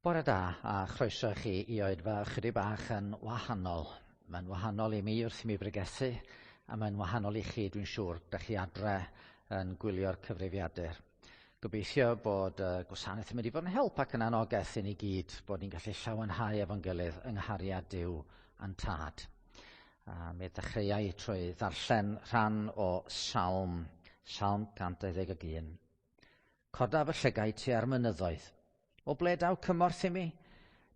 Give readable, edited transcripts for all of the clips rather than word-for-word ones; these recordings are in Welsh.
Bore da a chroeso i chi i oedfa ychydig bach yn wahanol. Mae'n wahanol i mi wrth i mi bregethu a mae'n wahanol i chi, dwi'n siŵr, da chi adre yn gwylio'r cyfrifiadur. Gobeithio bod y gwasanaeth yn mynd i fod yn help ac yn anogaeth i ni gyd, bod ni'n gallu llawenhau efo'n gilydd yng nghariad Duw a'n Tad. A mi ddechreuai trwy ddarllen rhan o Salm, Salm 121. Codaf fy llygaid tua'r mynyddoedd. O ble daw cymorth i mi?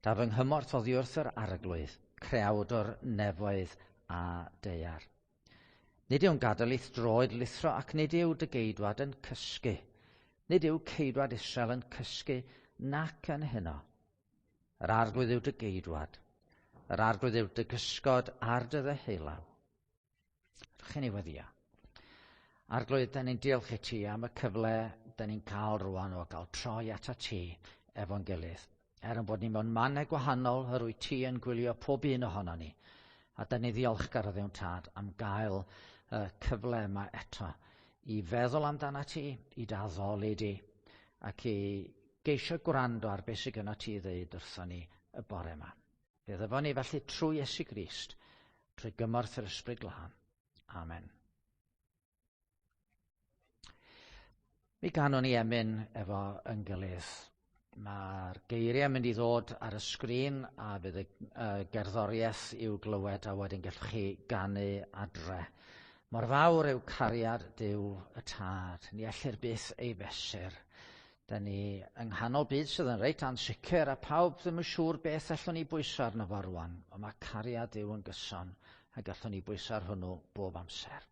Daw fy nghymorth oddi wrth yr Arglwydd, creawdwr nefoedd a daear. Nid yw'n gadael i'th droed lithro ac nid yw dy geidwad yn cysgu. Nid yw ceidwad Israel yn cysgu nac yn heno. Yr Arglwydd yw dy geidwad. Yr Arglwydd yw dy gysgod ar dy ddeheulaw. Rydych chi'n ei weddio. Arglwydd, da ni'n diolch i ti am y cyfle da ni'n cael rwan o gael troi ata ti efo'n gilydd. Er yn bod ni mewn mannau gwahanol, yr wyt ti yn gwylio pob un ohono ni. A da ni ddiolchgar o ddewn tad am gael y cyfle yma eto i feddwl amdana ti, i daddoli di, ac i geisio gwrando ar beth sydd gyda ti i ddeud wrthon ni y bore yma. Fe ddyfon ni felly trwy Iesu Grist, trwy gymorth yr Ysbryd Glân. Amen. Mi ganwn ni emyn efo yn gilydd. Mae'r geiriau yn mynd i ddod ar y sgrin a fydd y gerddoriaeth i'w glywed a wedyn gallwch chi ganu adre. Mor fawr yw cariad Duw y Tad, ni ellir byth ei fesur. Da ni yng nghanol byd sydd yn reit ansicr a pawb ddim yn siŵr beth allwn ni bwyso arno fo rwan, ond mae cariad Duw yn gyson a gallwn ni bwyso ar hwnnw bob amser.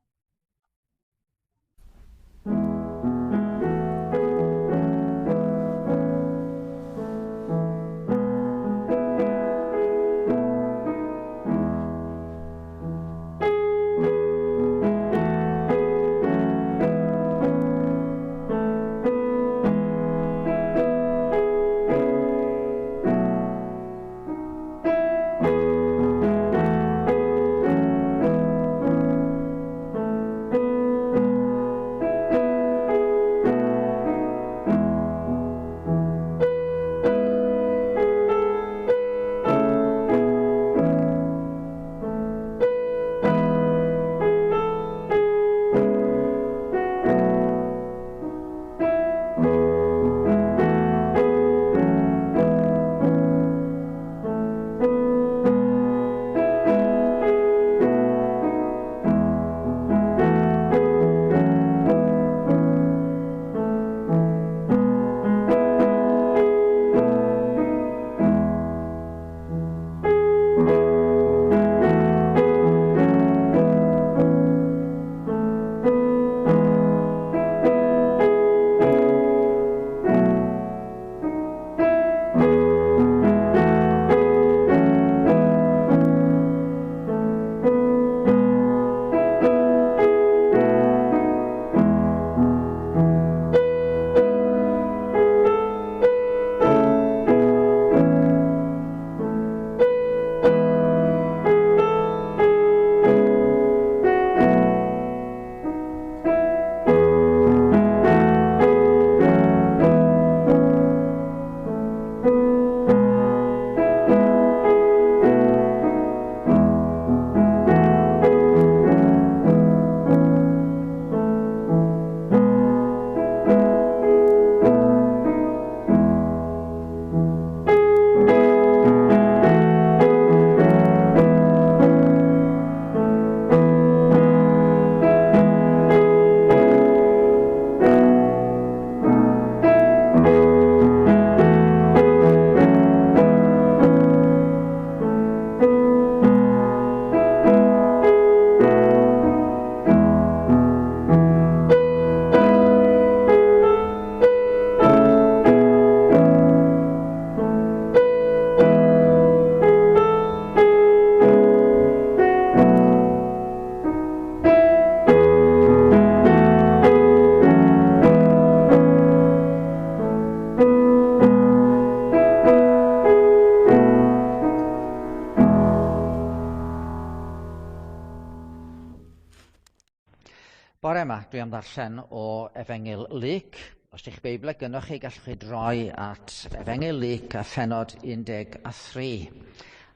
Bore yma, dwi am ddarllen o Efengyl Luc. Os ydych Beibl gynnwch chi, gallwch chi droi at Efengyl Luc a phenod 13.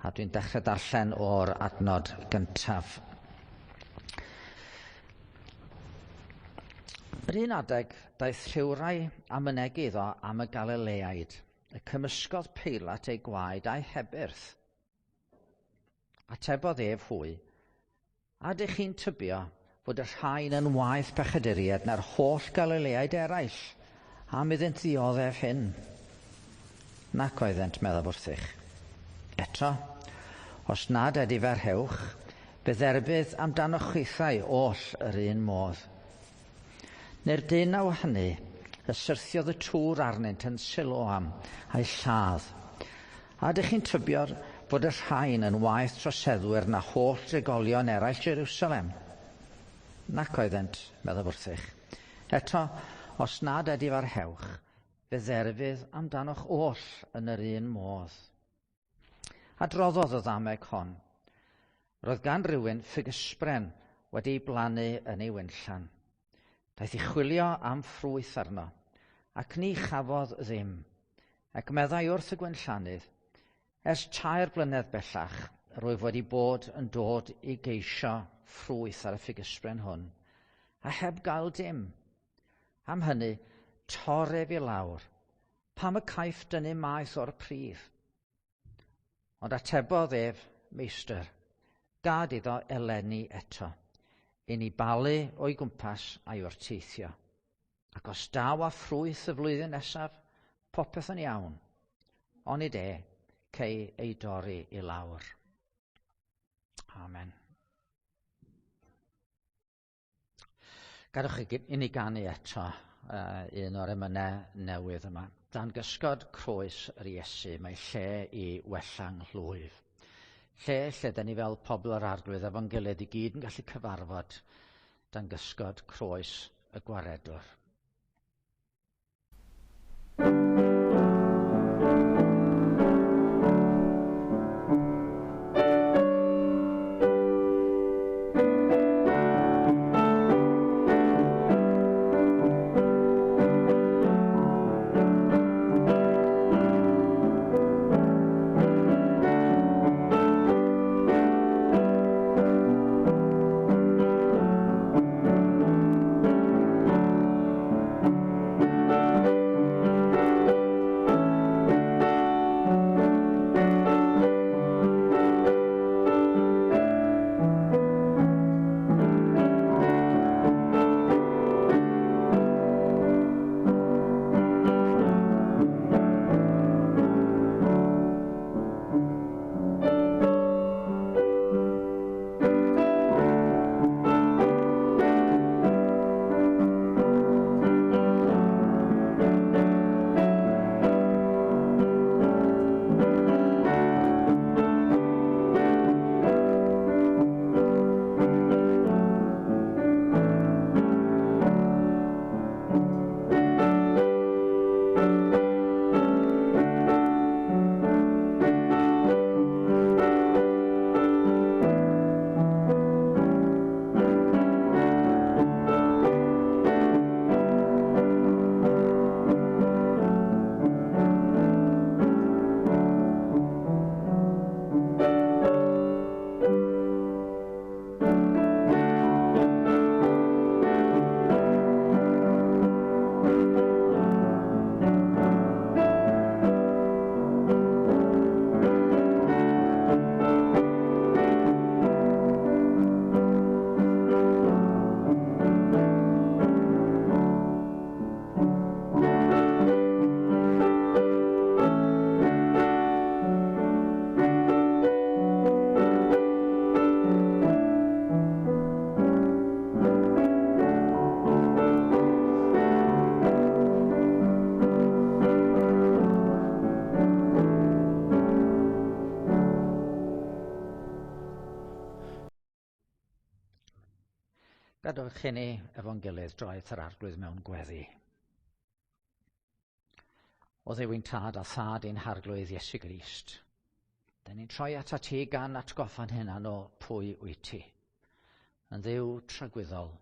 A dwi'n dechrau darllen o'r adnod gyntaf. Yr un adeg, daeth rhywrai a mynegi iddo am y Galileaid, y cymysgodd Peilat ei gwaed a'i hebyrth. Atebodd ef hwy, a ydych chi'n tybio fod y rhain yn waeth pechaduriaid na'r holl Galileaid eraill, am iddynt ddioddef hyn? Nac oeddent, meddaf wrthych. Eto, os nad edifarhewch, fe dderbydd amdanoch chwithau oll yr un modd. Neu'r deunaw hynny, y syrthiodd y tŵr arnynt yn Siloam a'i lladd. A ydych chi'n tybio fod y rhain yn waeth troseddwyr na holl drigolion eraill Jerusalem? Nac oeddent, meddaf wrthych. Eto, os nad edifarhewch, fe dderfydd amdanoch oll yn yr un modd. Adroddodd y ddameg hon. Roedd gan rywun ffigysbren wedi'i blannu yn ei winllan. Daeth i chwilio am ffrwyth arno, ac ni chafodd ddim. Ac meddai wrth y gwinllannydd, ers 3 blynedd bellach, rwyf wedi bod yn dod i geisio ffrwyth ar y ffigysbren hwn, a heb gael dim. Am hynny, torref i lawr, pam y caiff dynnu maeth o'r pridd? Ond atebodd ef, meistr, gad iddo eleni eto, i ni balu o'i gwmpas a'i wrteithio. Ac os daw â ffrwyth y flwyddyn nesaf, popeth yn iawn. Onid e, cei ei dorri i lawr. Amen. Gadewch i ni ganu eto un o'r emynau newydd yma. Dan gysgod croes yr Iesu, mae lle i wella nghlwyf. Lle da ni fel pobl yr Arglwydd efo'n gilydd i gyd yn gallu cyfarfod dan gysgod croes y Gwaredwr. Gadewch i ni efo'n gilydd droi at yr Arglwydd mewn gweddi. O Dduw ein Tad a Thad ein Harglwydd Iesu Grist, da ni'n troi atat ti gan atgoffa'n hunan o pwy wyt ti. Yn Dduw tragwyddol,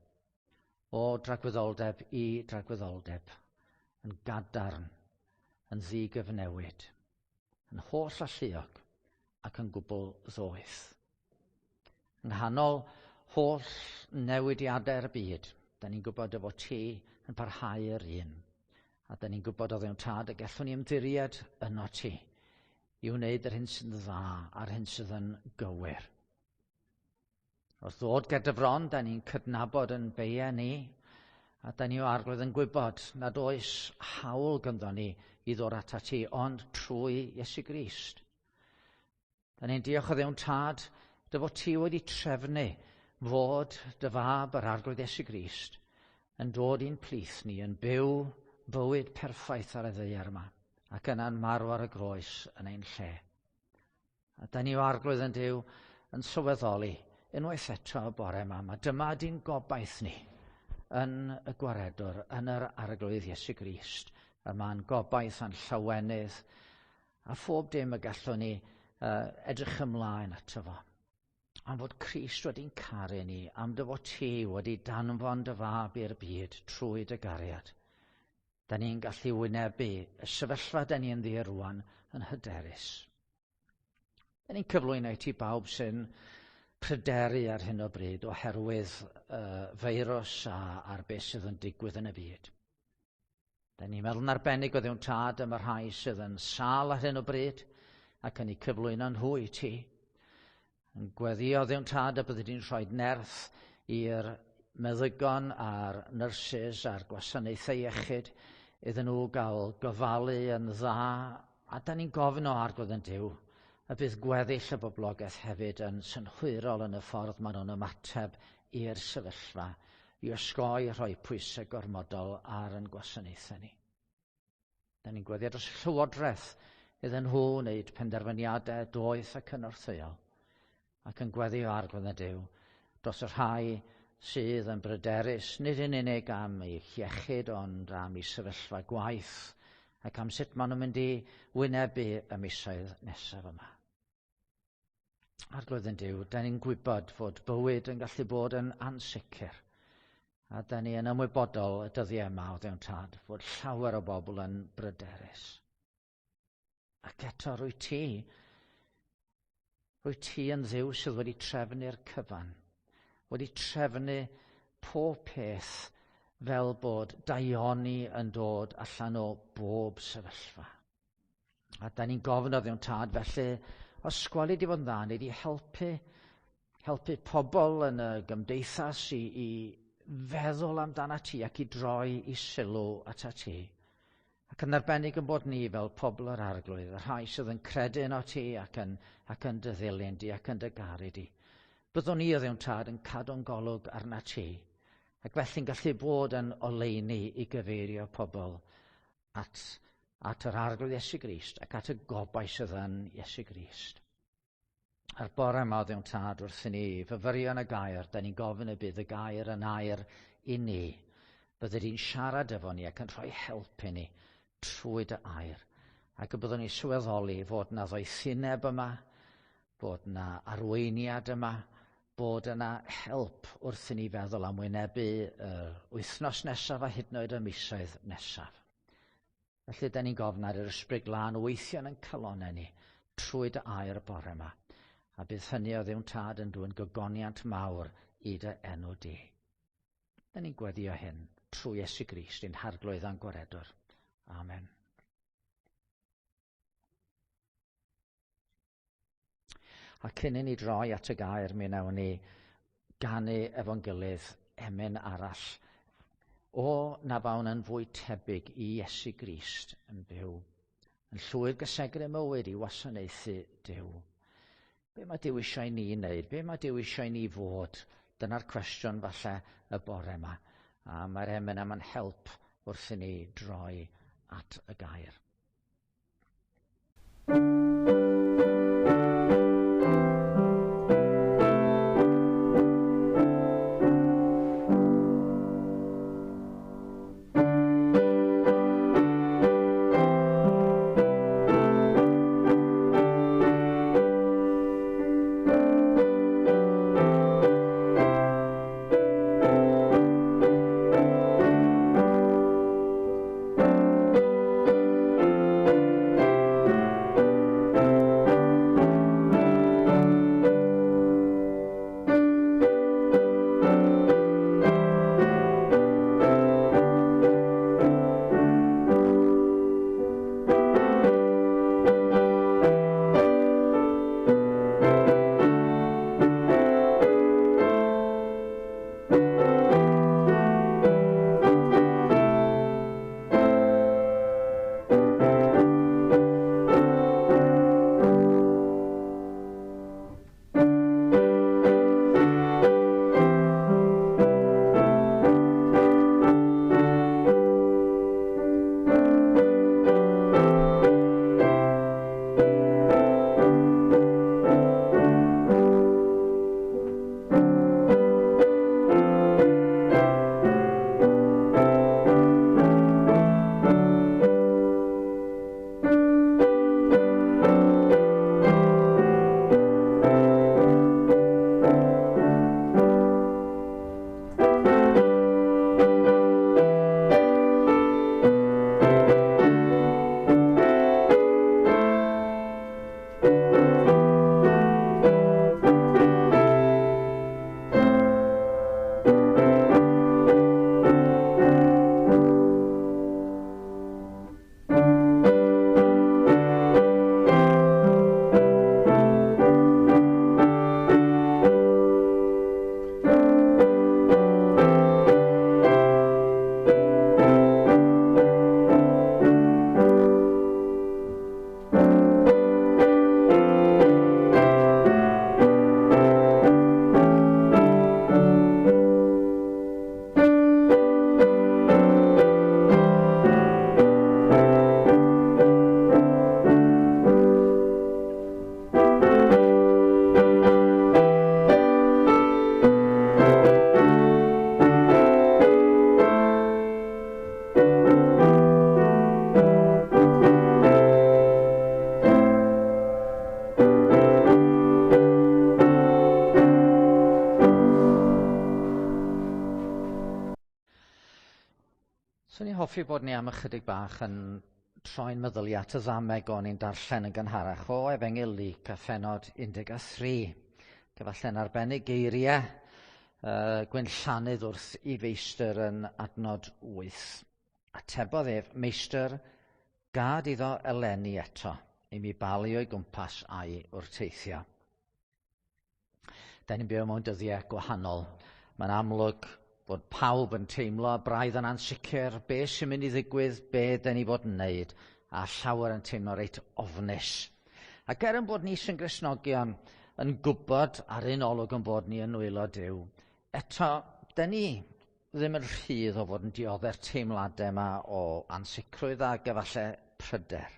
o dragwyddoldeb i dragwyddoldeb, yn gadarn, yn ddigyfnewid, yn holl alluog ac yn gwbl ddoeth. Yng nghanol holl newidiadau'r byd, da ni'n gwybod dy fod ti yn parhau yr un. A da ni'n gwybod o Dduw Tad y gallwn ni ymddiried yno ti i wneud yr hyn sy'n dda a'r hyn sydd yn gywir. Wrth ddod ger dy fron, da ni'n cydnabod yn beia ni, a da ni o Arglwydd yn gwybod nad oes hawl gynddo ni i ddod atat ti, ond trwy Iesu Grist. Da ni'n diolch o Dduw'n Tad, dy fod ti wedi trefnu fod dy fab yr Arglwydd Iesu Grist yn dod i'n plith ni, yn byw bywyd perffaith ar y ddaear yma, ac yna'n marw ar y groes yn ein lle. A da ni o Arglwydd yn Duw yn sylweddoli unwaith eto y bore yma, mae dyma di'n gobaith ni yn y Gwaredwr, yn yr Arglwydd Iesu Grist. Y mae'n gobaith a'n llawenydd, a phob dim y gallwn ni edrych ymlaen ato fo. Am fod Crist wedi'n caru ni, am dy fod ti wedi danfon dy fab i'r byd trwy dy gariad. Da ni'n gallu wynebu y sefyllfa da ni ynddi rwan yn hyderus. Da ni'n cyflwyno i ti bawb sy'n pryderu ar hyn o bryd oherwydd feirws a a'r beth sydd yn digwydd yn y byd. Da ni'n meddwl yn arbennig o Dduw'n Tad am y rhai sydd yn sâl ar hyn o bryd ac yn eu cyflwyno nhw i ti. Yn gweddio Dduw'n Tad y byddi di'n rhoi nerth i'r meddygon a'r nyrsys a'r gwasanaethau iechyd iddyn nhw gael gofalu yn dda, a da ni'n gofyn o Arglwydd yn Duw y bydd gweddill y boblogaeth hefyd yn synhwyrol yn y ffordd maen nhw'n ymateb i'r sefyllfa i osgoi rhoi pwysau gormodol ar yn gwasanaethau ni. Da ni'n gweddio dros y llywodraeth iddyn nhw wneud penderfyniadau doeth a cynorthwyol, ac yn gweddio Arglwydd y Duw dros y rhai sydd yn bryderus, nid yn unig am eu hiechyd, ond am eu sefyllfa gwaith, ac am sut maen nhw'n mynd i wynebu y misoedd nesaf yma. Arglwydd yn Duw, da ni'n gwybod fod bywyd yn gallu bod yn ansicr, a da ni yn ymwybodol y dyddiau yma o Dduw'n Tad fod llawer o bobl yn bryderus. Ac eto rwy ti yn Dduw sydd wedi trefnu'r cyfan, wedi trefnu pob peth fel bod daioni yn dod allan o bob sefyllfa. A da ni'n gofyn o Dduw'n Tad, felly, os gweli di fod yn dda, neu di helpu pobl yn y gymdeithas i feddwl amdana ti ac i droi i sylw atat ti. Ac yn arbennig yn bod ni fel pobl yr Arglwydd, y rhai sydd yn credu yno ti ac yn dy ddilyn di ac yn dy garu di. Byddwn ni o Dduw'n Tad yn cadw'n golwg arna ti, ac felly'n gallu bod yn oleuni i gyfeirio pobl at yr Arglwydd Iesu Grist ac at y gobaith sydd yn Iesu Grist. A'r bore yma o Dduw'n Tad, wrth i ni fyfyrio yn y gair, da ni'n gofyn y bydd y gair yn air i ni. Bydde di'n siarad efo ni ac yn rhoi help i ni trwy dy air. Ac y byddwn ni sylweddoli fod na ddoethineb yma, bod na arweiniad yma, bod yna help wrth i ni feddwl am wynebu yr wythnos nesaf a hyd yn oed y misoedd nesaf. Felly, da ni'n gofyn ar yr Ysbryd Glân weithio yn calonnau ni trwy dy air y bore yma. A bydd hynny o Dduw'n Tad yn dwyn gogoniant mawr i dy enw di. Da ni'n gweddio hyn trwy Iesu Grist, ein Harglwydd a'n Gwaredwr. Amen. A cyn i ni droi at y gair, mi wnawn ni ganu efo'n gilydd emyn arall. O na fawn yn fwy tebyg i Iesu Grist yn byw, yn llwyr gysegru mywyd i wasanaethu Duw. Be mae Duw eisiau ni wneud? Be mae Duw eisiau ni fod? Dyna'r cwestiwn falle y bore yma. A mae'r emyn yma'n help wrth i ni droi at y gair. hoffi bod ni am ychydig bach yn troi'n meddyliau at y ddameg o'n i'n darllen yn gynharach o Efengyl Luc a phennod 13. Gyfalle'n arbennig geiriau Gwenllannydd wrth i feistr yn adnod 8. Atebodd ef, "Meistr, gad iddo eleni eto, i mi balu o'i gwmpas a'i wrteithio." Da ni'n byw mewn dyddiau gwahanol. Mae'n amlwg bod pawb yn teimlo braidd yn ansicr be sy'n mynd i ddigwydd, be da ni fod yn wneud, a llawer yn teimlo reit ofnus. Ac er yn bod ni sy'n Gristnogion yn gwybod ar un olwg yn bod ni yn nwylo Duw, eto, da ni ddim yn rhydd o fod yn diodde'r teimladau yma o ansicrwydd ac efallai pryder.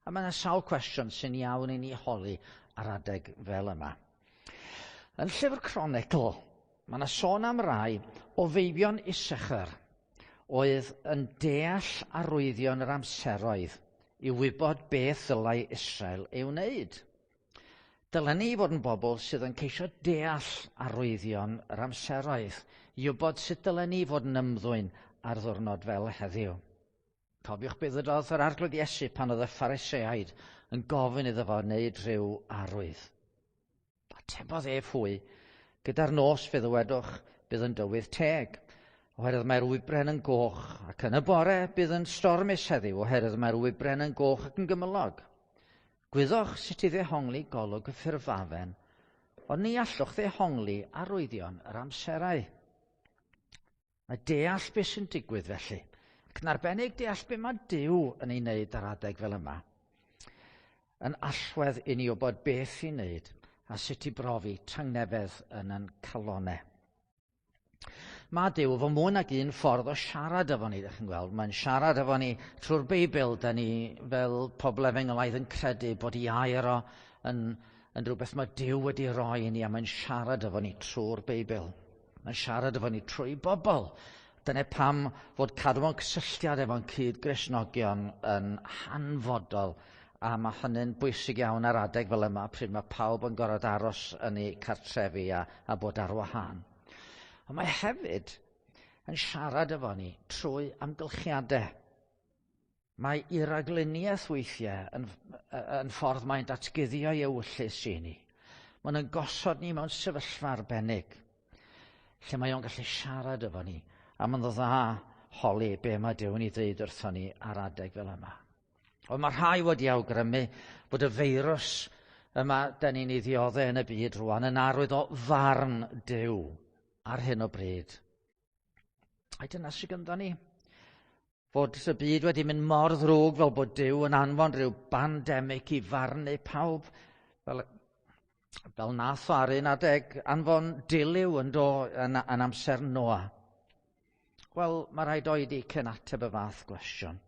A mae yna sawl cwestiwn sy'n iawn i ni holi ar adeg fel yma. Yn llyfr Cronicl, mae yna sôn am rai o feibion Issachar oedd yn deall arwyddion yr amseroedd i wybod beth ddylai Israel ei wneud. Dylen ni fod yn bobl sydd yn ceisio deall arwyddion yr amseroedd i wybod sut dylen ni fod yn ymddwyn ar ddwrnod fel heddiw. Cofiwch beth ddywedodd yr Arglwydd Iesu pan oedd y Phariseaid yn gofyn iddo fo wneud rhyw arwydd. Atebodd ef hwy, "Gyda'r nos fe ddywedwch bydd yn dywydd teg, oherwydd mae'r wybren yn goch, ac yn y bore bydd yn stormus heddiw, oherwydd mae'r wybren yn goch ac yn gymylog. Gwyddoch sut i ddehongli golwg y ffurfafen, ond ni allwch ddehongli arwyddion yr amserau." Mae deall beth sy'n digwydd felly, ac yn arbennig deall beth mae Duw yn ei wneud ar adeg fel yma, yn allwedd i ni wybod beth i wneud a sut i brofi tangnefedd yn ein calonau. Mae Duw efo mwy nag un ffordd o siarad efo ni, ddech chi'n gweld. Mae'n siarad efo ni trwy'r Beibl. Da ni fel pobl efengylaidd yn credu bod ei air o yn rhywbeth mae Duw wedi roi i ni, a mae'n siarad efo ni trwy'r Beibl. Mae'n siarad efo ni trwy bobl. Dyna pam fod cadw mewn cysylltiad efo'n cyd-Gristnogion yn hanfodol, a mae hynny'n bwysig iawn ar adeg fel yma, pryd mae pawb yn gorfod aros yn eu cartrefi a bod ar wahân. Ond mae hefyd yn siarad efo ni trwy amgylchiadau. Mae ei ragluniaeth weithiau yn ffordd mae'n datguddio ei ewyllys i ni. Mae'n gosod ni mewn sefyllfa arbennig, lle mae o'n gallu siarad efo ni, a mae'n dda holi be mae Duw yn ei ddweud wrthon ni ar adeg fel yma. Ond mae rhai wedi awgrymu bod y feirws yma da ni'n ei ddioddef yn y byd rwan yn arwydd o farn Duw ar hyn o bryd. Ai dyna sydd gyda ni? Fod y byd wedi mynd mor ddrwg fel bod Duw yn anfon rhyw bandemig i farnu pawb, fel nath o ar un adeg anfon dilyw yn do yn amser Noa. Wel, mae rhaid oedi cyn ateb y fath gwestiwn.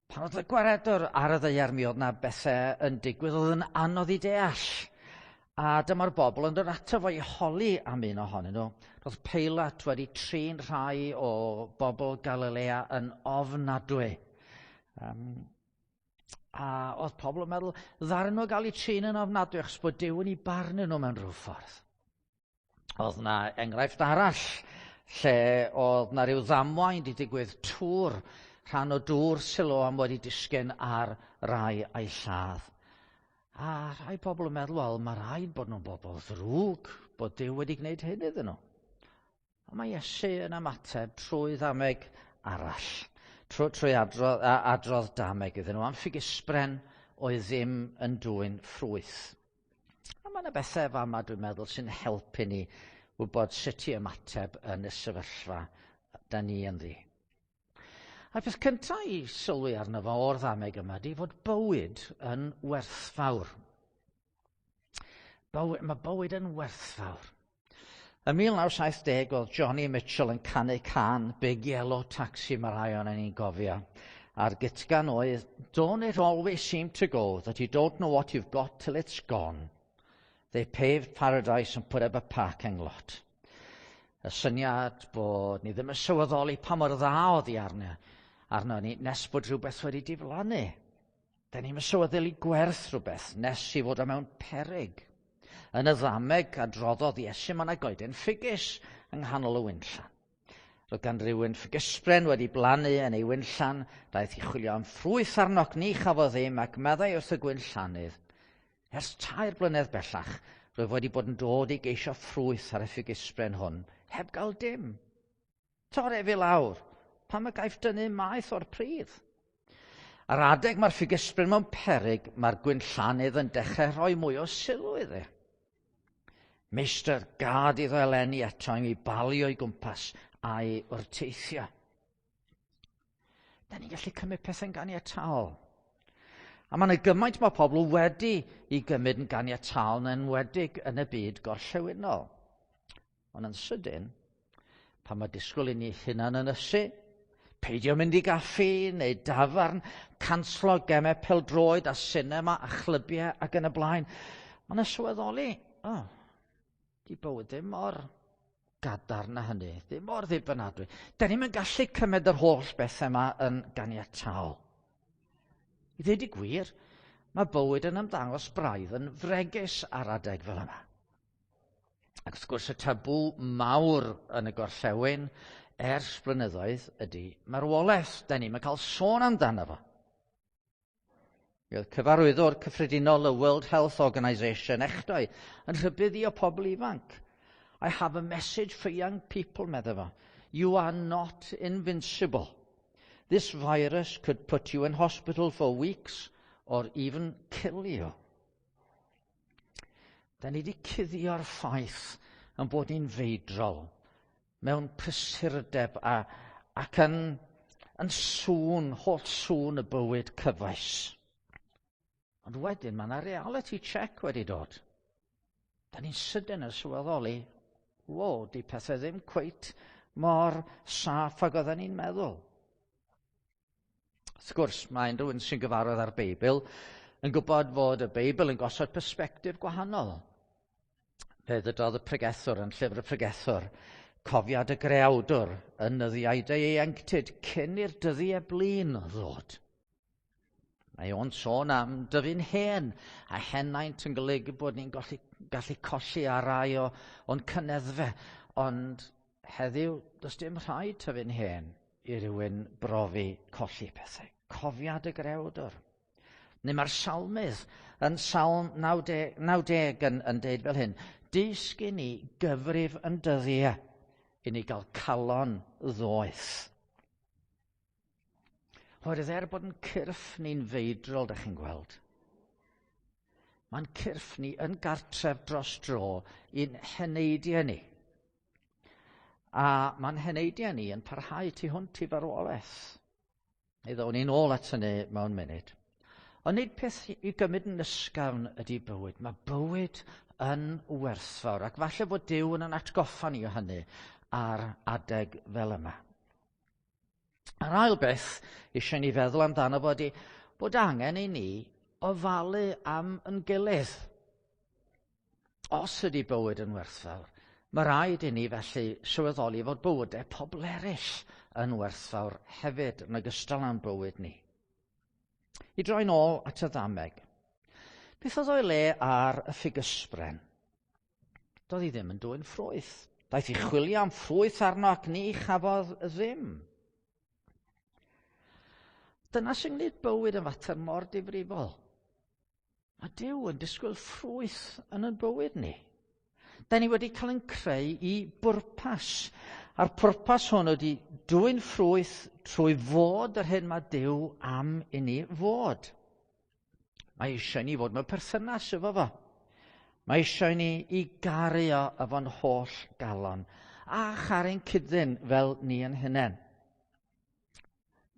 Pan oedd y Gwaredwr ar y ddaear, mi oedd na bethau yn digwydd oedd yn anodd i deall. A dyma'r bobl yn dod ato fo i holi am un ohonyn nhw. Roedd Peilat wedi trin rhai o bobl Galilea yn ofnadwy. A oedd pobl yn meddwl, ddaru nhw gael eu trin yn ofnadwy achos bod Duw yn eu barnu nhw mewn rhyw ffordd. Oedd na enghraifft arall lle oedd na rhyw ddamwain wedi digwydd, tŵr, rhan o dŵr Siloam wedi disgyn ar rai a'i lladd. A rhai pobl yn meddwl, wel, mae rhaid bod nhw'n bobl ddrwg, bod Duw wedi gwneud hyn iddyn nhw. Ond mae Iesu yn ymateb trwy ddameg arall, trwy adrodd dameg iddyn nhw am ffigysbren oedd ddim yn dwyn ffrwyth. A mae yna bethau fama, dwi'n meddwl, sy'n helpu ni wybod sut i ymateb yn y sefyllfa da ni ynddi. A'r peth cyntaf i sylwi arno fo o'r ddameg yma ydy fod bywyd yn werthfawr. Mae bywyd yn werthfawr. Yn 1970 oedd Joni Mitchell yn canu cân "Big Yellow Taxi", mae rhai o'n ni'n gofio. A'r gytgan oedd, "Don't it always seem to go that you don't know what you've got till it's gone. They paved paradise and put up a parking lot." Y syniad bod ni ddim yn sylweddoli pa mor dda oedd hi arno ni nes bod rhywbeth wedi diflannu. Da ni'n sylweddoli gwerth rhywbeth nes i fod o mewn peryg. Yn y ddameg adroddodd Iesu, mae yna goeden ffigys yng nghanol y winllan. Roedd gan rywun ffigysbren wedi blannu yn ei winllan, daeth i chwilio am ffrwyth arno ac ni chafodd ddim, ac meddai wrth y gwinllannydd, ers 3 blynedd bellach, rwyf wedi bod yn dod i geisio ffrwyth ar y ffigysbren hwn, heb gael dim. Tor ef i lawr, pam y gaiff dynnu maeth o'r pridd? Ar adeg mae'r ffigysbren mewn peryg, mae'r gwinllannydd yn dechrau rhoi mwy o sylw iddi. Meistr, gad iddo eleni eto i mi balio o'i gwmpas a'i wrteithio. Da ni'n gallu cymryd pethau'n ganiataol. A mae yna gymaint mae pobl wedi i gymryd yn ganiataol yn enwedig yn y byd gorllewinol. Ond yn sydyn, pan mae disgwyl i ni hunan ynysu, peidio mynd i gaffi neu dafarn, canslo gemau pêl-droed a sinema a chlybiau ac yn y blaen, mae yna sylweddoli, oh, di bywyd ddim mor gadarn na hynny, ddim mor ddibynadwy. Da ni'n gallu cymryd yr holl bethau yma yn ganiataol. I ddweud y gwir, mae bywyd yn ymddangos braidd yn fregus ar adeg fel yma. Ac wrth gwrs y tabw mawr yn y gorllewin ers blynyddoedd ydy marwolaeth. Da ni'n cael sôn amdano fo. Mi oedd cyfarwyddwr cyffredinol y World Health Organization echdoi yn rhybuddio pobl ifanc. I have a message for young people, medde fo. You are not invincible. This virus could put you in hospital for weeks or even kill you. Da ni wedi cuddio'r ffaith yn bod ni'n feidrol mewn prysurdeb ac yn sŵn, holl sŵn y bywyd cyfoes. Ond wedyn mae yna reality check wedi dod. Da ni'n sydyn yn sylweddoli, wo, di pethau ddim cweit mor saff ag oedden ni'n meddwl. Wrth gwrs, mae unrhyw un sy'n gyfarwydd â'r Beibl yn gwybod fod y Beibl yn gosod persbectif gwahanol. Fe ddydodd y pregethwr yn llyfr y pregethwr, cofiad y greawdwr yn nyddiau dy ieuenctid cyn i'r dyddiau blin ddod. Mae o'n sôn am dyfu'n hen, a henaint yn golygu bod ni'n gallu colli ar rai o'n cyneddfe, ond heddiw does dim rhaid tyfu'n hen i rywun brofi colli pethau. Cofiad y grewdwr. Neu mae'r salmydd yn Salm 90 yn deud fel hyn, dysg i ni gyfrif yn dyddiau i ni gael calon ddoeth. Oherwydd er bod yn cyrff ni'n feidrol, da chi'n gweld, mae'n cyrff ni yn gartref dros dro i'n heneidiau ni. A mae'n heneidiau ni yn parhau tu hwnt i farwolaeth. Neu ddown ni'n ôl at hynny mewn munud. Ond nid peth i gymryd yn ysgafn ydy bywyd. Mae bywyd yn werthfawr, ac falle bod Duw yn atgoffa ni o hynny ar adeg fel yma. A'r ail beth eisiau ni feddwl amdano fo ydy bod angen i ni ofalu am yn gilydd. Os ydy bywyd yn werthfawr, mae rhaid i ni felly sylweddoli fod bywydau pobl eraill yn werthfawr hefyd yn ogystal â'n bywyd ni. I droi'n ôl at y ddameg. Beth oedd o'i le ar y ffigysbren? Doedd hi ddim yn dwyn ffrwyth. Daeth i chwilio am ffrwyth arno ac ni chafodd ddim. Dyna sy'n gwneud bywyd yn fater mor difrifol. Mae Duw yn disgwyl ffrwyth yn ein bywyd ni. Da ni wedi cael ein creu i bwrpas. A'r pwrpas hwn ydy dwyn ffrwyth trwy fod yr hyn mae Duw am i ni fod. Mae eisiau ni fod mewn perthynas efo fo. Mae eisiau ni i garu o efo'n holl galon a charu'n cyd-ddyn fel ni yn hunain.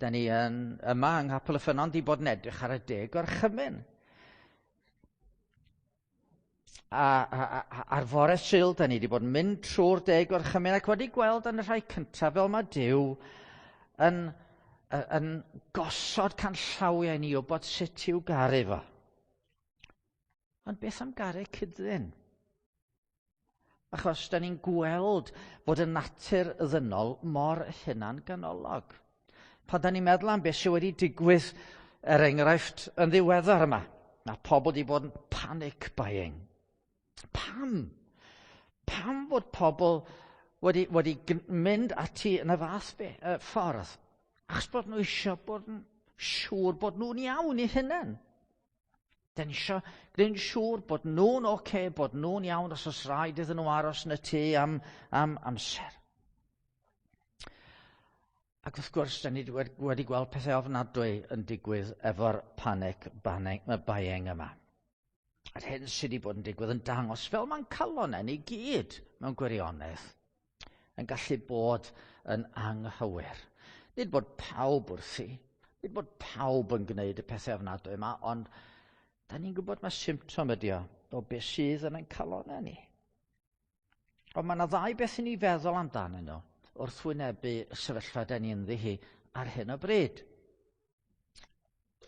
Da ni yn yma yng Nghapel y Ffynnon di bod yn edrych ar y 10 gorchymyn. A ar fore Sul, da ni wedi bod yn mynd trwy'r 10 gorchymyn ac wedi gweld yn y rhai cyntaf fel mae Duw yn gosod canllawiau ni o bod sut i'w garu fo. Ond beth am garu cyd-ddyn? Achos da ni'n gweld fod y natur ddynol mor hunanganolog. Pan da ni'n meddwl am beth sydd wedi digwydd, er enghraifft, yn ddiweddar yma, mae pobl wedi bod yn panic buying. Pam? Pam fod pobl wedi mynd ati yn y fath ffordd? Achos bod nhw eisiau bod yn siŵr bod nhw'n iawn i hunain. Da ni eisiau gwneud yn siŵr bod nhw'n oce, okay, bod nhw'n iawn os oes rhaid iddyn nhw aros yn y tŷ am amser. Ac wrth gwrs, da ni wedi gweld pethau ofnadwy yn digwydd efo'r panic buying yma. A'r hyn sydd wedi bod yn digwydd yn dangos fel mae'n calonnau ni gyd mewn gwirionedd yn gallu bod yn anghywir. Nid bod pawb wrthi, nid bod pawb yn gwneud y pethau ofnadwy yma, ond da ni'n gwybod mae symptom ydi o beth sydd yn ein calonnau ni. Ond mae yna ddau beth i ni feddwl amdanyn nhw wrth wynebu y sefyllfa da ni ynddi hi ar hyn o bryd.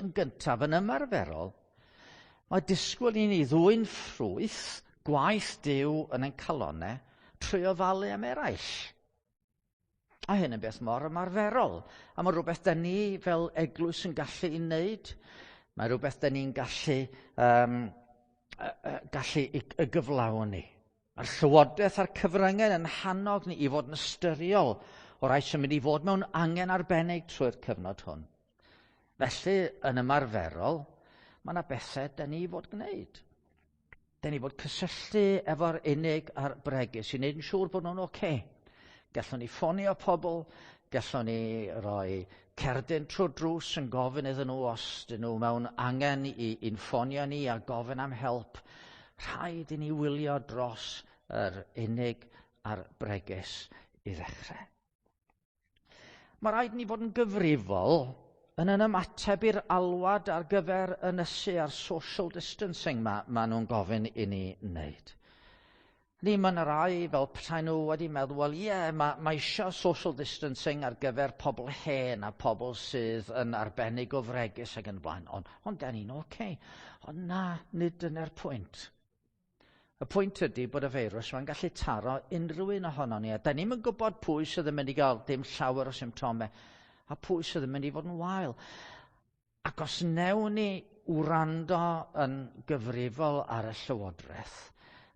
Yn gyntaf, yn ymarferol, mae disgwyl i ni ddwyn ffrwyth gwaith Duw yn ein calonnau trwy ofalu am eraill. A hyn yn beth mor ymarferol. A mae rhywbeth da ni fel eglwys yn gallu ei wneud. Mae rhywbeth da ni'n gallu y gyflawni. Mae'r llywodraeth a'r cyfryngau yn hannog ni i fod yn ystyriol o rai sy'n mynd i fod mewn angen arbennig trwy'r cyfnod hwn. Felly, yn ymarferol, mae yna bethau da ni fod gwneud. Da ni fod cysylltu efo'r unig a'r bregus i wneud yn siŵr bod nhw'n oce. Gallwn ni ffonio pobl, gallwn ni roi cerdyn trwy'r drws yn gofyn iddyn nhw os dyn nhw mewn angen i'n ffonio ni a gofyn am help. Rhaid i ni wylio dros yr unig a'r bregus i ddechrau. Mae rhaid i ni fod yn gyfrifol yn ymateb i'r alwad ar gyfer ynysu a'r social distancing ma nhw'n gofyn i ni wneud. Ni, mae yna rai fel petai nhw wedi meddwl, wel ie, mae eisiau social distancing ar gyfer pobl hen a pobl sydd yn arbennig o fregus ac yn blaen, ond da ni'n oce. Ond na, nid dyna'r pwynt. Y pwynt ydy bod y feirws mae'n gallu taro unrhyw un ohono ni, a da ni'm yn gwybod pwy sydd yn mynd i gael dim llawer o symptomau, a pwy sydd yn mynd i fod yn wael. Ac os newn ni wrando yn gyfrifol ar y llywodraeth,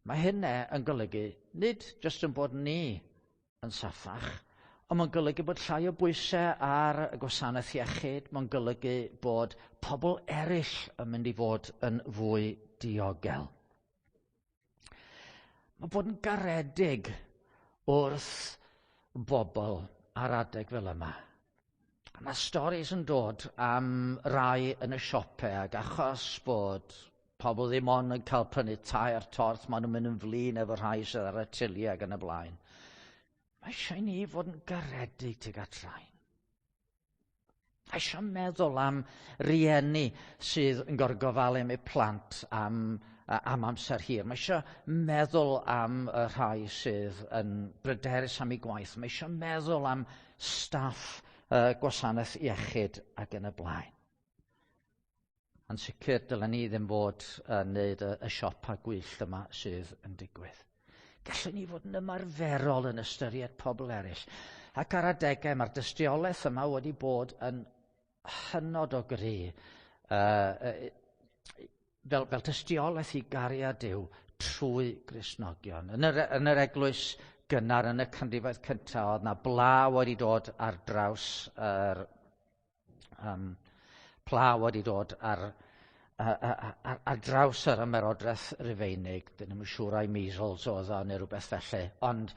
mae hynna yn golygu nid jyst yn bod ni yn saffach, ond mae'n golygu bod llai o bwysau ar y gwasanaeth iechyd, mae'n golygu bod pobl eraill yn mynd i fod yn fwy diogel. Mae bod yn garedig wrth bobl ar adeg fel yma. Mae storis yn dod am rai yn y siopau ac achos bod pobl ddim ond yn cael prynu tair torth, maen nhw'n mynd yn flin efo rhai sydd ar y tiliau ac yn y blaen. Mae eisiau ni fod yn garedig tuag at rhain. Mae eisiau meddwl am rieni sydd yn gorgofalu am eu plant am amser hir. Mae eisiau meddwl am y rhai sydd yn bryderus am eu gwaith. Mae eisiau meddwl am staff gwasanaeth iechyd ac yn y blaen. Yn sicr, dylen ni ddim fod yn wneud y siopa gwyllt yma sydd yn digwydd. Gallwn ni fod yn ymarferol yn ystyried pobl eraill. Ac ar adegau mae'r dystiolaeth yma wedi bod yn hynod o gry fel tystiolaeth i gariad Duw trwy Gristnogion. Yn yr eglwys gynnar yn y canrifoedd cyntaf, oedd na bla wedi dod ar draws yr pla wedi dod ar draws yr ymerodraeth Rufeinig. Dyn nhw'n siŵr ai measles oedd o neu rhywbeth felly. Ond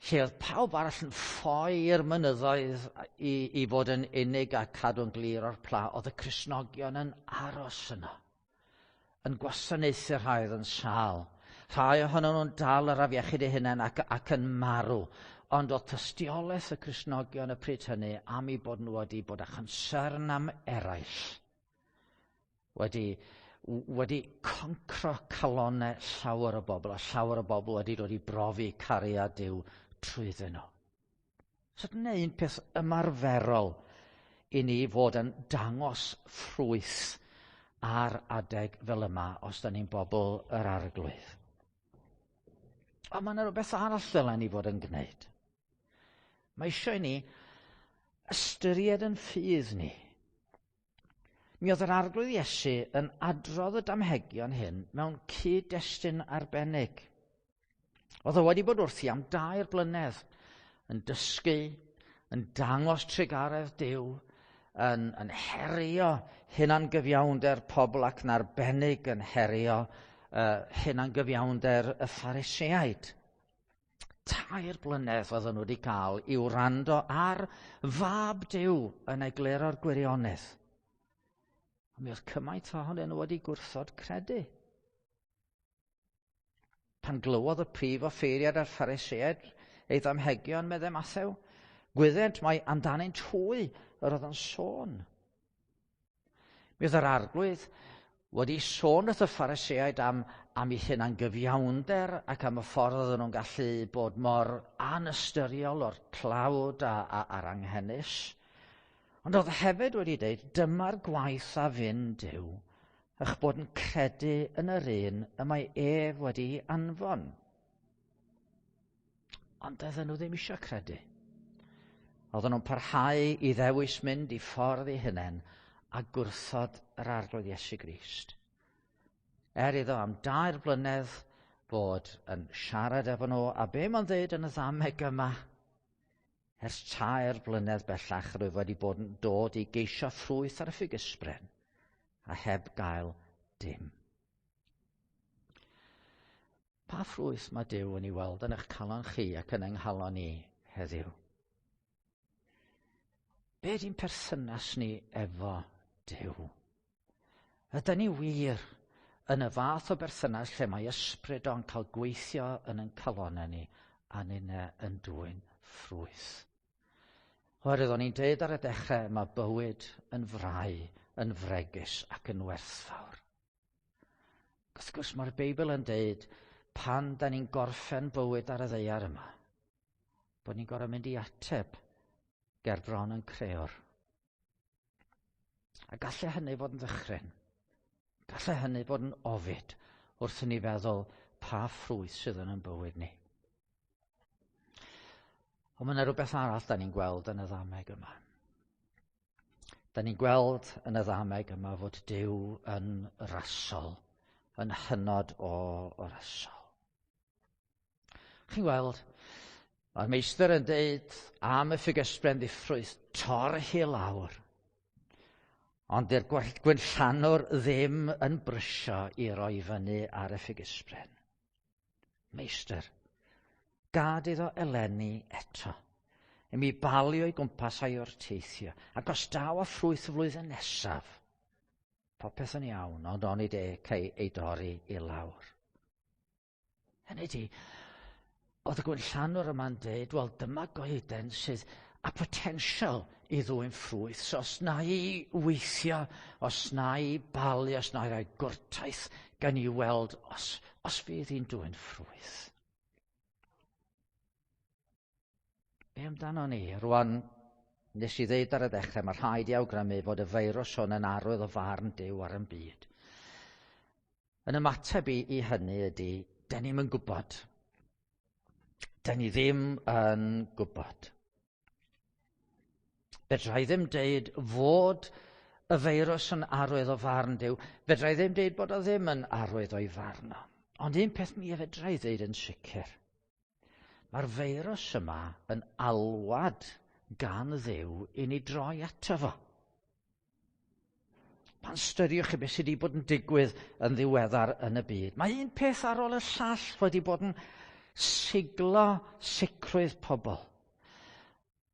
lle oedd pawb arall yn ffoi i'r mynyddoedd i fod yn unig a cadw'n glir o'r pla, oedd y Cristnogion yn aros yno, yn gwasanaethu rhai oedd yn sâl. Rhai ohonyn nhw'n dal yr afiechyd eu hunain ac yn marw. Ond oedd tystiolaeth y Cristnogion y pryd hynny am eu bod nhw wedi bod â chonsern am eraill, wedi concro calonnau llawer o bobl, a llawer o bobl wedi dod i brofi cariad Duw trwyddyn nhw. So dyna un peth ymarferol i ni fod yn dangos ffrwyth ar adeg fel yma os da ni'n bobl yr Arglwydd. Ond mae yna rhywbeth arall dylen ni fod yn gwneud. Mae eisiau i ni ystyried yn ffydd ni. Mi oedd yr Arglwydd Iesu yn adrodd y damhegion hyn mewn cyd-destun arbennig. Oedd o wedi bod wrthi am 3 blynedd, yn dysgu, yn dangos trugaredd Duw, yn herio hunangyfiawnder pobl ac yn arbennig yn herio hunangyfiawnder y Phariseaid. 3 blynedd oedden nhw wedi cael i wrando ar fab Duw yn egluro'r gwirionedd. A mi oedd cymaint ohonyn nhw wedi gwrthod credu. Pan glywodd y prif offeiriad a'r Phariseaid ei ddamhegion, meddai Mathew, gwyddent mai amdanynt hwy yr oedd yn sôn. Mi oedd yr Arglwydd wedi sôn wrth y Phariseaid am eu hunangyfiawnder ac am y ffordd oedden nhw'n gallu bod mor anystyriol o'r tlawd a'r anghenus. Ond oedd hefyd wedi dweud, dyma'r gwaith a fyn Duw, eich bod yn credu yn yr un y mae ef wedi anfon. Ond doedden nhw ddim eisiau credu. Oedden nhw'n parhau i ddewis mynd i ffordd eu hunain a gwrthod yr Arglwydd Iesu Grist. Er iddo am 3 blynedd fod yn siarad efo nhw, a be mae'n dweud yn y ddameg yma? Ers 3 blynedd bellach rwyf wedi bod yn dod i geisio ffrwyth ar y ffigysbren, a heb gael dim. Pa ffrwyth mae Duw yn ei weld yn eich calon chi ac yn yng nghalon ni heddiw? Be ydy'n perthynas ni efo Duw? Ydyn ni wir yn y fath o berthynas lle mae ysbryd o'n cael gweithio yn ein calonnau ni a ninne yn dwyn ffrwyth? Oherwydd o'n i'n dweud ar y dechrau, mae bywyd yn frau, yn fregus ac yn werthfawr. Wrth gwrs mae'r Beibl yn dweud pan da ni'n gorffen bywyd ar y ddaear yma, bod ni'n gorfod mynd i ateb ger bron yn creor. A gallai hynny fod yn ddychryn. Gallai hynny fod yn ofid wrth i ni feddwl pa ffrwyth sydd yn ein bywyd ni. Ond mae yna rhywbeth arall da ni'n gweld yn y ddameg yma. Da ni'n gweld yn y ddameg yma fod Duw yn rasol, yn hynod o rasol. Chi'n gweld, mae'r meistr yn deud am y ffigysbren ddiffrwyth, tor hi lawr. Ond dy'r gwynllanwr ddim yn brysio i roi fyny ar y ffigysbren. Meistr, gad iddo eleni eto, i mi balio i gwmpas a'i wrteithio, ac os daw â ffrwyth y flwyddyn nesaf, popeth yn iawn, ond onid e cei ei dorri i lawr. Hynny ydi, oedd y gwynllanwr yma'n dweud, wel dyma goeden sydd â potensial i ddwyn ffrwyth, so os na i weithio, os na i balu, os na i roi gwrtaith, gan i weld os fydd hi'n dwyn ffrwyth. Be amdano ni? Rwan, nes i ddeud ar y dechrau, mae rhaid i awgrymu fod y feirws hwn yn arwydd o farn Duw ar ein byd. Yn ymateb i hynny ydy, da ni'm yn gwybod. Da ni ddim yn gwybod. Fedra i ddim deud fod y feirws yn arwydd o farn Duw. Fedra i ddim deud bod o ddim yn arwydd o'i farn o. Ond un peth mi fedra i ddeud yn sicr. Mae'r feirws yma yn alwad gan Dduw i ni droi ato fo. Pan styriwch chi beth sydd wedi bod yn digwydd yn ddiweddar yn y byd, mae un peth ar ôl y llall wedi bod yn siglo sicrwydd pobl.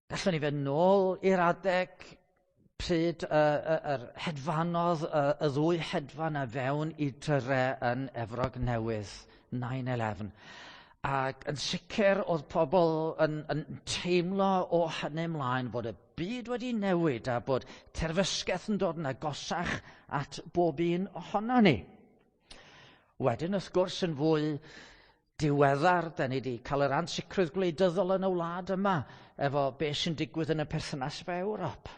Gallwn ni fynd nôl i'r adeg pryd yr hedfanodd y ddwy hedfan a fewn i Dre yn Efrog Newydd, 9/11. Ac yn sicr oedd pobl yn teimlo o hynny ymlaen fod y byd wedi newid a bod terfysgaeth yn dod yn agosach at bob un ohono ni. Wedyn, wrth gwrs, yn fwy diweddar, da ni wedi cael yr ansicrwydd gwleidyddol yn y wlad yma efo beth sy'n digwydd yn y perthynas efo Ewrop.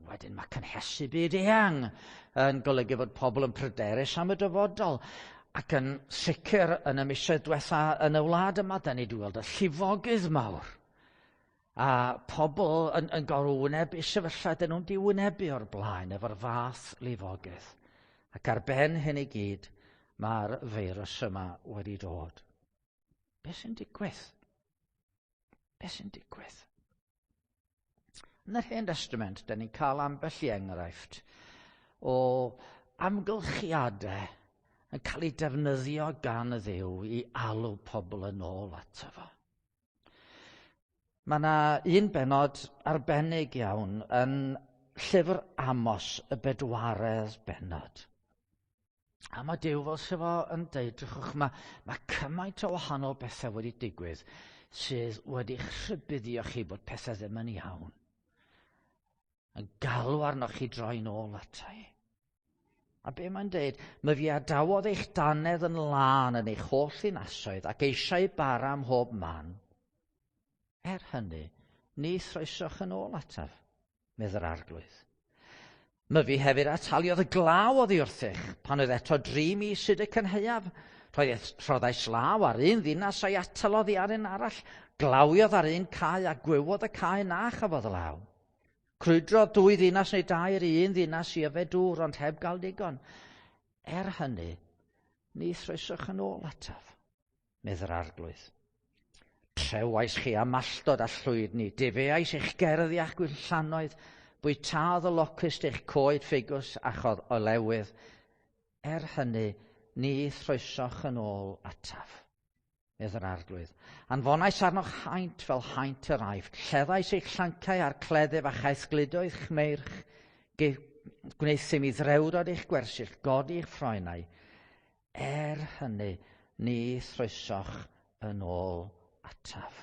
Wedyn mae cynhesu byd eang yn golygu fod pobl yn pryderus am y dyfodol. Ac yn sicr yn y misoedd diwetha yn y wlad yma, da ni wedi gweld y llifogydd mawr. A pobl yn gorfod wynebu sefyllfa dyn nhw'n diwynebu o'r blaen efo'r fath lifogydd. Ac ar ben hyn i gyd, mae'r feirws yma wedi dod. Be sy'n digwydd? Be sy'n digwydd? Yn yr Hen Testament, da ni'n cael ambell i enghraifft o amgylchiadau yn cael ei defnyddio gan y Dduw i alw pobl yn ôl ato fo. Mae yna un benod arbennig iawn yn llyfr Amos, y bedwaredd bennod. A mae Duw fel sydd fo yn deud, drychwch, mae cymaint o wahanol bethau wedi digwydd sydd wedi'ch rhybuddio chi bod pethau ddim yn iawn. Yn galw arnoch chi droi nôl ata i. A be mae'n deud? Mae fi adawodd eich dannedd yn lân yn eich holl ddinasoedd ac eisiau bara ym mhob man. Er hynny, ni throesoch yn ôl ataf, medd yr Arglwydd. Myfi hefyd ataliodd y glaw oddi wrthych, pan oedd eto 3 mis hyd y cynhaeaf. Rhoddais law ar un ddinas a'i atal oddi ar un arall. Glawiodd ar un cae a gwywodd y cae na chafodd law. Crwydrodd 2 ddinas neu dair i un ddinas i yfed dŵr, ond heb gael digon. Er hynny, ni throesoch yn ôl ataf, medd yr Arglwydd. Trewais chi am malltod a llwydni, difeais eich gerddi a'ch gwinllannoedd, bwytaodd y locust eich coed ffigws a chodd olewydd. Er hynny, ni throesoch yn ôl ataf, medd yr Arglwydd. Anfonais arnoch haint fel haint yr Aifft, lleddais eich llancau a'r cleddyf a chaethgludoedd chmeirch, gwneuthum i ddrewdod eich gwersyll, godi eich ffroenau. Er hynny, ni throesoch yn ôl ataf.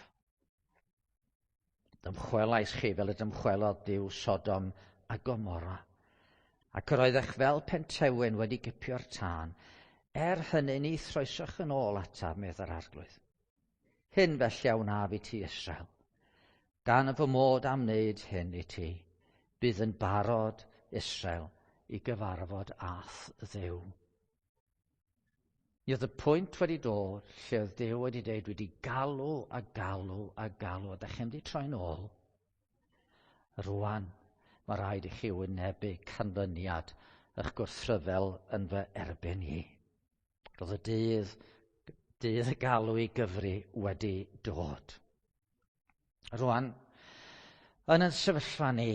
Dymchwelais chi fel y dymchwelodd Duw Sodom a Gomorra, ac yr oeddech fel pentewyn wedi gipio'r tân. Er hynny, ni throesoch yn ôl ataf, medd yr Arglwydd. Hyn felly a wnaf i ti, Israel. Gan fy mod am wneud hyn i ti, bydd yn barod, Israel, i gyfarfod â'th Dduw. Mi oedd y pwynt wedi dod lle oedd Duw wedi dweud, wedi galw a galw a galw, a da chi'n mynd i troi'n ôl. Rwan, mae rhaid i chi wynebu canlyniad eich gwrthryfel yn fy erbyn i. Roedd y dydd y galw i gyfri wedi dod. Rwan, yn ein sefyllfa ni,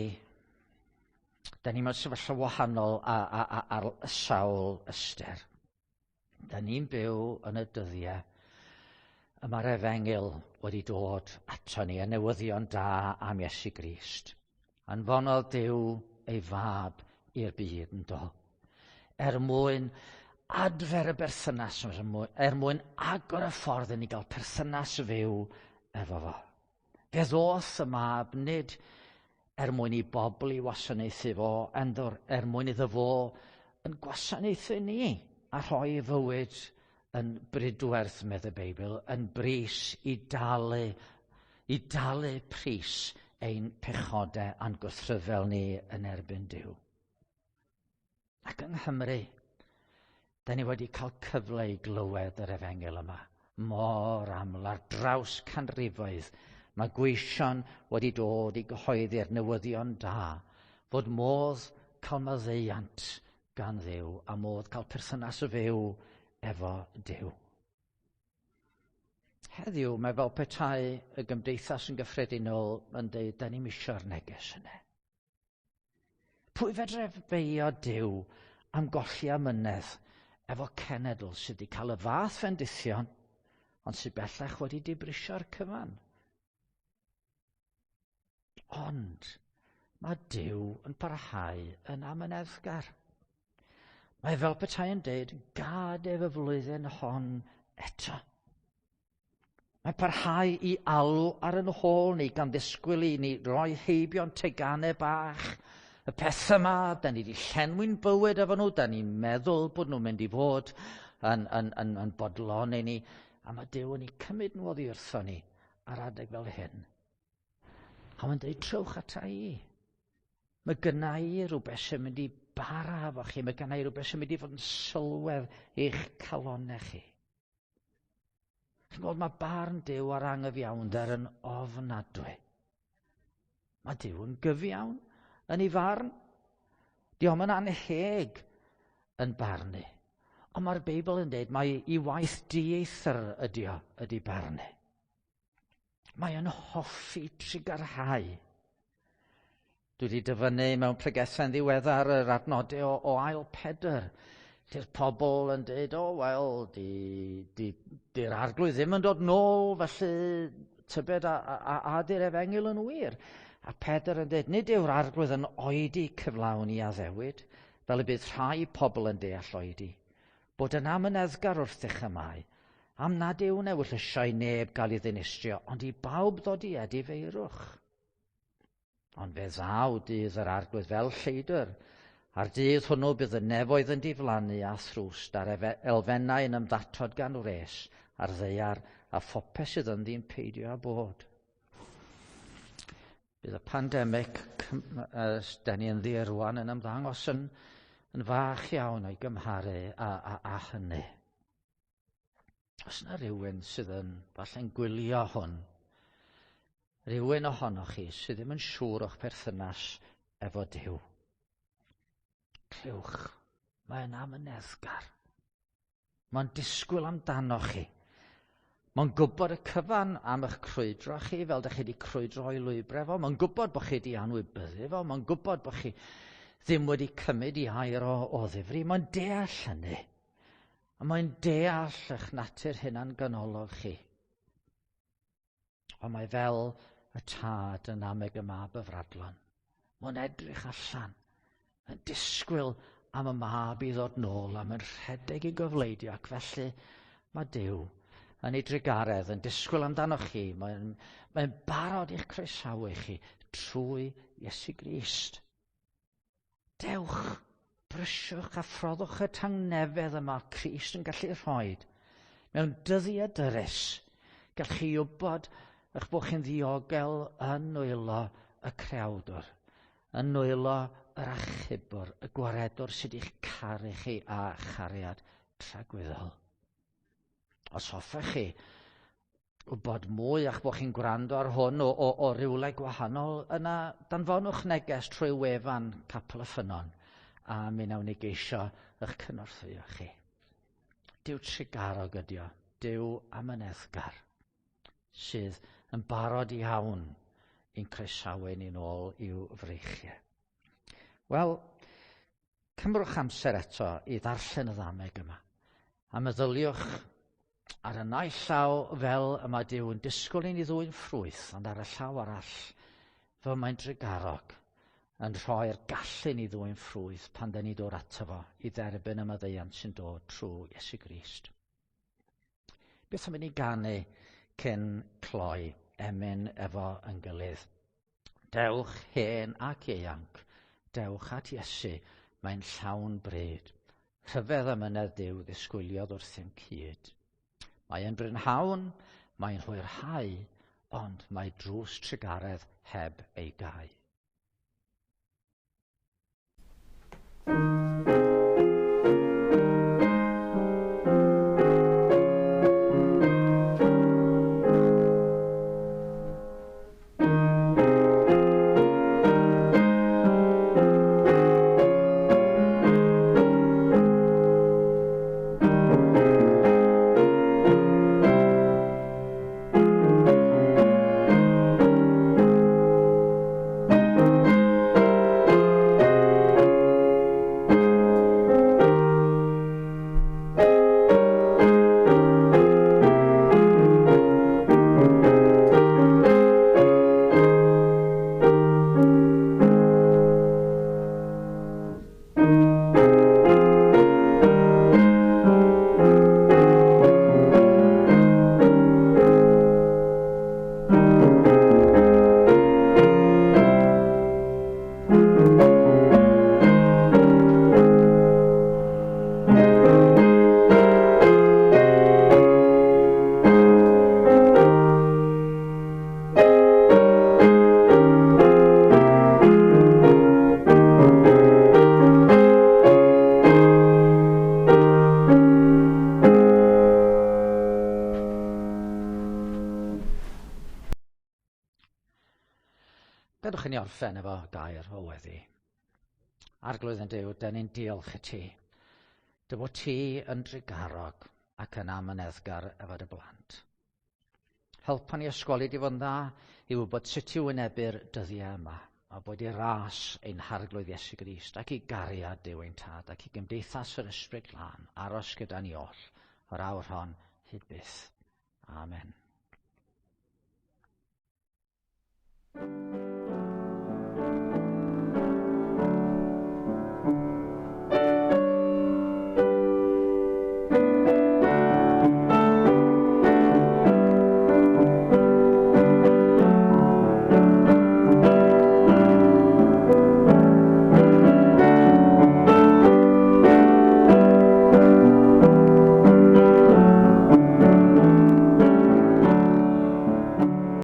da ni mewn sefyllfa wahanol ar sawl ystyr. Da ni'n byw yn y dyddiau y mae'r efengyl wedi dod ato ni, y newyddion da am Iesu Grist. Anfonodd Duw ei fab i'r byd yn do. Er mwyn adfer y berthynas, er mwyn agor y ffordd i ni gael perthynas fyw efo fo. Fe ddoth y mab nid er mwyn i bobl i wasanaethu fo, ond er mwyn iddo fo yn gwasanaethu ni a rhoi ei fywyd yn bridwerth, medd y Beibl, yn bris i dalu pris ein pechodau a'n gwrthryfel ni yn erbyn Duw. Ac yng Nghymru, da ni wedi cael cyfle i glywed yr efengyl yma. Mor aml ar draws canrifoedd, mae gweision wedi dod i gyhoeddi'r newyddion da, fod modd cael maddeuant gan Dduw a modd cael perthynas fyw efo Duw. Heddiw mae fel petai y gymdeithas yn gyffredinol yn deud, da ni'm isio'r neges yna. Pwy fedre feio Duw am golli amynedd efo cenedl sydd wedi cael y fath fendithion, ond sydd bellach wedi dibrisio'r cyfan? Ond mae Duw yn parhau yn amyneddgar. Mae fel petai yn deud, gad ef y flwyddyn hon eto. Mae'n parhau i alw ar yn hôl ni gan ddisgwyl i ni roi heibio'n teganau bach. Y pethau yma, da ni wedi llenwi'n bywyd efo nhw, da ni'n meddwl bod nhw'n mynd i fod yn bodloni ni, a mae Duw yn eu cymryd nhw oddi wrtho ni ar adeg fel hyn. A mae'n dweud, trowch ata i. Mae gynna i rhywbeth sy'n mynd i bara efo chi, mae gynna i rhywbeth sy'n mynd i fod yn sylwedd i'ch calonnau chi. Chi'n gweld, mae barn Duw ar angyfiawnder yn ofnadwy. Mae Duw yn gyfiawn yn ei farn. Dio'm yn anheg yn barnu. Ond mae'r Beibl yn dweud mai i waith dieithr ydy o, ydy barnu. Mae yn hoffi trugarhau. Dwi wedi dyfynnu mewn pregethau'n ddiweddar yr adnodau o, o ail Pedr, lle'r pobl yn dweud, o, wel, di, di, di'r arglwydd ddim yn dod nôl, felly tybed a, a, a, a di'r efengyl yn wir. A Pedr yn dweud, nid yw'r arglwydd yn oedi cyflawn i addewid, fel y bydd rhai pobl yn deall oedi, bod yn amyneddgar wrthych y mae, am nad yw'n ewyllysio i neb gael ei ddinistrio, ond i bawb ddod i edifeirwch. Ond fe ddaw dydd yr arglwydd fel lleidr, a'r dydd hwnnw bydd y nefoedd yn diflannu a thrwst, a'r elfennau yn ymddatod gan wres, a'r ddaear a phopeth sydd ynddi'n peidio â bod. Bydd y pandemig da ni ynddi rwan yn ymddangos yn, yn fach iawn o'i gymharu â, â, â hynny. Os yna rhywun sydd yn falle'n gwylio hwn, rhywun ohonoch chi sydd ddim yn siŵr o'ch perthynas efo Duw, clywch, mae'n amyneddgar. Mae'n disgwyl amdanoch chi. Mae'n gwybod y cyfan am eich crwydro chi, fel ydych chi wedi crwydro o'i lwybrau fo. Mae'n gwybod bod chi wedi anwybyddu fo. Mae'n gwybod bod chi ddim wedi cymryd i air o, o ddifri. Mae'n deall hynny. A mae'n deall eich natur hunan ganolog chi. Ond mae fel y tad yn ameg y mab y fradlon. Mae'n edrych allan, yn disgwyl am y mab i ddod nôl, a mae'n rhedeg i gofleidio, ac felly mae Duw yn ei drugaredd yn disgwyl amdanoch chi. Mae'n mae barod i'ch croesawu chi trwy Iesu Grist. Dewch, brysiwch a phroddwch y tangnefedd y mae Crist yn gallu rhoi. Mewn dyddiau dyrys, gall chi wybod eich bod chi'n ddiogel yn nwylo y creawdwr, yn nwylo yr achubwr, y gwaredwr sydd i'ch caru chi â chariad tragwyddol. Os hoffech chi wybod mwy a'ch bod chi'n gwrando ar hwn o, o, o rywle gwahanol, yna danfonwch neges trwy wefan Capel y Ffynnon a mi wnawn ni geisio eich cynorthwyo chi. Duw trugarog ydi o, Duw amyneddgar, sydd yn barod iawn i'n croesawu ni'n ôl i'w freichiau. Wel, cymrwch amser eto i ddarllen y ddameg yma, a meddyliwch Ar y naill llaw, fel y mae Duw yn disgwyl i ni ddwyn ffrwyth, ond ar y llaw arall, fel mae'n drugarog, yn rhoi'r gallu ni ddwyn ffrwyth pan da ni dod ato fo i dderbyn y maddeuant sy'n dod trwy Iesu Grist. Beth am i ni ganu cyn cloi emyn efo yn gilydd? Dewch hen ac ieuanc, dewch at Iesu, mae'n llawn bryd. Rhyfedd amynedd Duw ddisgwyliodd wrthym cyd. Mae yn brynhawn, mae'n hwyrhau, ond mae drws trugaredd heb ei gau. Gadwch i ni orffen efo gair o weddi. Arglwydd yn Duw, dyn ni'n diolch i ti. Dy fod ti yn drugarog ac yn amyneddgar efo dy blant. Helpa ni ysgoli di fod yn dda i wybod sut i wynebu'r dyddiau yma, a bod i ras ein harglwydd Iesu Grist ac i gariad Duw ein Tad ac i gymdeithas yr Ysbryd Glân aros gyda ni oll o'r awr hon hyd byth. Amen.